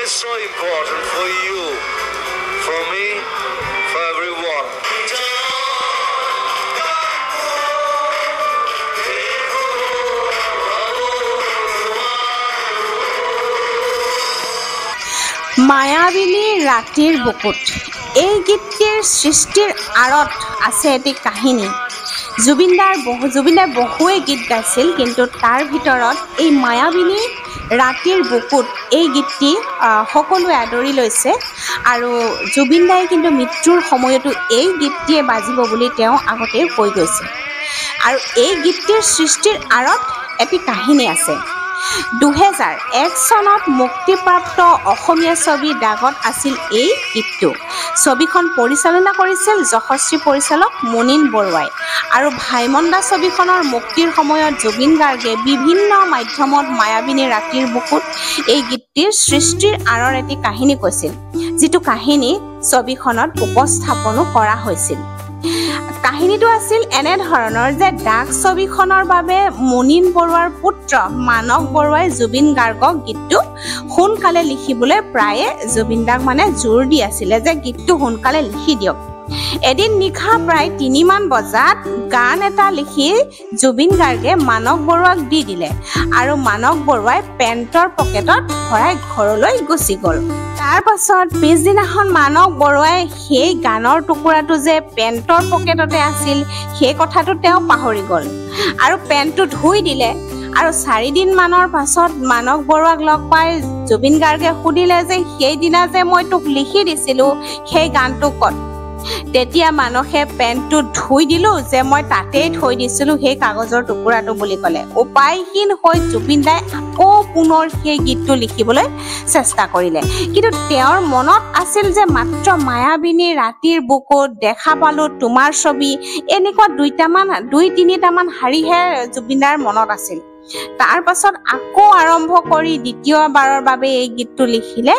is so important for you, for me, for everyone. মায়াবিনী ৰাতিৰ বুকুত এই গীতটিৰ সৃষ্টিৰ আঁৰত আছে এটি কাহিনী। জুবিনদাই বহুৱে গীত গাইছিল, কিন্তু তাৰ ভিতৰত এই মায়াবিনী ৰাতিৰ বুকুত এই গীতটি সকলোৱে আদৰি লৈছে। আৰু জুবিনদাই কিন্তু মৃত্যুৰ সময়তো এই গীতটিয়ে বাজিব বুলি তেওঁ আগতেই কৈ গৈছে। আৰু এই গীতটিৰ সৃষ্টিৰ আঁৰত এটি কাহিনী আছে। 2001 চনত মুক্তিপ্ৰাপ্ত অসমীয়া ছবি দাগত আছিল এই গীতটো। ছবিখন পৰিচালনা কৰিছিল যশস্বী পৰিচালক মুনীন বৰুৱাই। আৰু ভাইমন্দা ছবিখনৰ মুক্তিৰ সময়ত জুবিন গাৰ্গে বিভিন্ন মাধ্যমত মায়াবিনী ৰাতিৰ বুকুত এই গীতটিৰ সৃষ্টিৰ আঁৰৰ এটি কাহিনী কৈছিল, যিটো কাহিনী ছবিখনত উপস্থাপনো কৰা হৈছিল। কাহিনীটো আছিল এনেধৰণৰ যে দাগ ছবিখনৰ বাবে মুনীন বৰুৱাৰ পুত্ৰ মানস বৰুৱাই জুবিন গাৰ্গক গীতটো সোনকালে লিখিবলৈ প্ৰায়ে জুবিন দাক মানে জোৰ দি আছিলে যে গীতটো সোনকালে লিখি দিয়ক। এদিন নিশা প্ৰায় 3মান বজাত গান এটা লিখি জুবিন গাৰ্গে মানস বৰুৱাক দি দিলে আৰু মানস বৰুৱাই পেণ্টৰ পকেটত ভৰাই ঘৰলৈ গুচি গ'ল। তাৰ পাছত পিছদিনাখন মানস বৰুৱাই সেই গানৰ টুকুৰাটো যে পেণ্টৰ পকেটতে আছিল সেই কথাটো তেওঁ পাহৰি গ'ল আৰু পেণ্টটো ধুই দিলে। আৰু 4 দিনমানৰ পাছত মানস বৰুৱাক লগ পাই জুবিন গাৰ্গে সুধিলে যে সেইদিনা যে মই তোক লিখি দিছিলোঁ সেই গানটো ক'ত? তেতিয়া মানসে পেণ্টটো ধুই দিলোঁ যে মই তাতেই থৈ দিছিলোঁ সেই কাগজৰ টুকুৰাটো বুলি ক'লে। উপায়হীন হৈ জুবিন দাই আকৌ পুনৰ সেই গীতটো লিখিবলৈ চেষ্টা কৰিলে, কিন্তু তেওঁৰ মনত আছিল যে মাত্ৰ মায়াবিনী ৰাতিৰ বুকুত দেখা পালোঁ তোমাৰ ছবি, এনেকুৱা 2-3টামান শাৰীহে জুবিন দাৰ মনত আছিল। তাৰ পাছত আকৌ আৰম্ভ কৰি দ্বিতীয়বাৰৰ বাবে এই গীতটো লিখিলে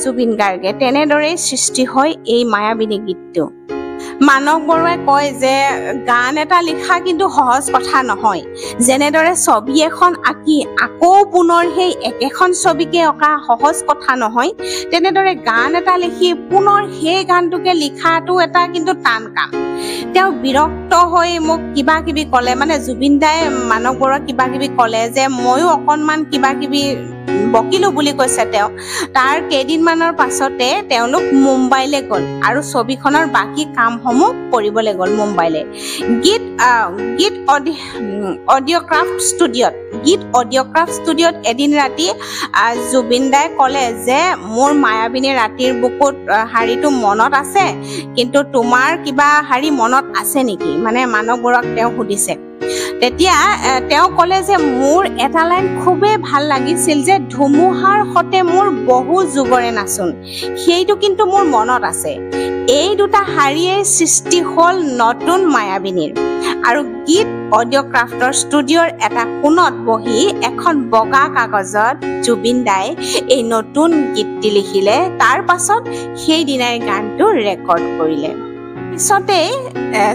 জুবিন গাৰ্গে। তেনেদৰেই সৃষ্টি হয় এই মায়াবিনী গীতটো। মানস বৰুৱাই কয় যে গান এটা লিখা কিন্তু সহজ কথা নহয়। যেনেদৰে ছবি এখন আঁকি আকৌ পুনৰ সেই একেখন ছবিকে অঁকা সহজ কথা নহয়, তেনেদৰে গান এটা লিখি পুনৰ সেই গানটোকে লিখাটো এটা কিন্তু টান কাম। তেওঁ বিৰক্ত হৈ মোক কিবা কিবি ক'লে, মানে জুবিন দাই মানস বৰুৱাক কিবা কিবি ক'লে যে ময়ো অকণমান কিবা কিবি বকিলো বুলি কৈছে তেওঁ। তাৰ কেইদিনমানৰ পাছতে তেওঁলোক মুম্বাইলৈ গ'ল আৰু ছবিখনৰ বাকী কামসমূহ কৰিবলৈ গ'ল মুম্বাইলৈ। গীত অডিঅ'ক্ৰাফ্ট ষ্টুডিঅ'ত এদিন ৰাতি জুবিন দাই ক'লে যে মোৰ মায়াবিনী ৰাতিৰ বুকুত শাৰীটো মনত আছে, কিন্তু তোমাৰ কিবা শাৰী মনত আছে নেকি, মানে মানস বৰুৱাক তেওঁ সুধিছে। তেতিয়া তেওঁ ক'লে যে মোৰ এটা লাইন খুবেই ভাল লাগিছিল যে ধুমুহাৰ সতে মোৰ বহু যুগৰে নাচোন, সেইটো কিন্তু মোৰ মনত আছে। এই দুটা শাৰীয়ে সৃষ্টি হ'ল নতুন মায়াবিনীৰ। আৰু গীত অডিঅ'ক্ৰাফ্টৰ ষ্টুডিঅ'ৰ এটা কোণত বহি এখন বগা কাগজত জুবিন দাই এই নতুন গীতটি লিখিলে। তাৰ পাছত সেইদিনাই গানটো ৰেকৰ্ড কৰিলে। পিছতেই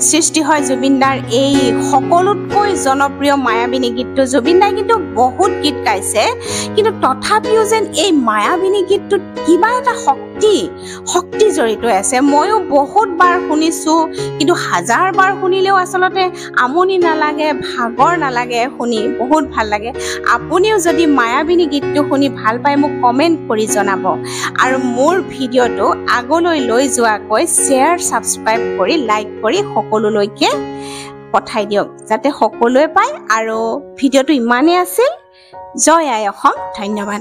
সৃষ্টি হয় জুবিন দাৰ এই সকলোতকৈ জনপ্ৰিয় মায়াবিনী গীতটো। জুবিন দাই কিন্তু বহুত গীত গাইছে, কিন্তু তথাপিও যেন এই মায়াবিনী গীতটোত কিবা এটা শক্তি জড়িত আছে। ময়ো বহুত বাৰ শুনিছোঁ, কিন্তু হাজাৰ বাৰ শুনিলেও আচলতে আমনি নালাগে, ভাগৰ নালাগে, শুনি বহুত ভাল লাগে। আপুনিও যদি মায়াবিনী গীতটো শুনি ভাল পায় মোক কমেণ্ট কৰি জনাব আৰু মোৰ ভিডিঅ'টো আগলৈ লৈ যোৱাকৈ শ্বেয়াৰ, ছাবস্ক্ৰাইব কৰি লাইক কৰি সকলোলৈকে পঠাই দিয়ক, যাতে সকলোৱে পায়। আৰু ভিডিঅ'টো ইমানেই আছিল। জয় আই অসম। ধন্যবাদ।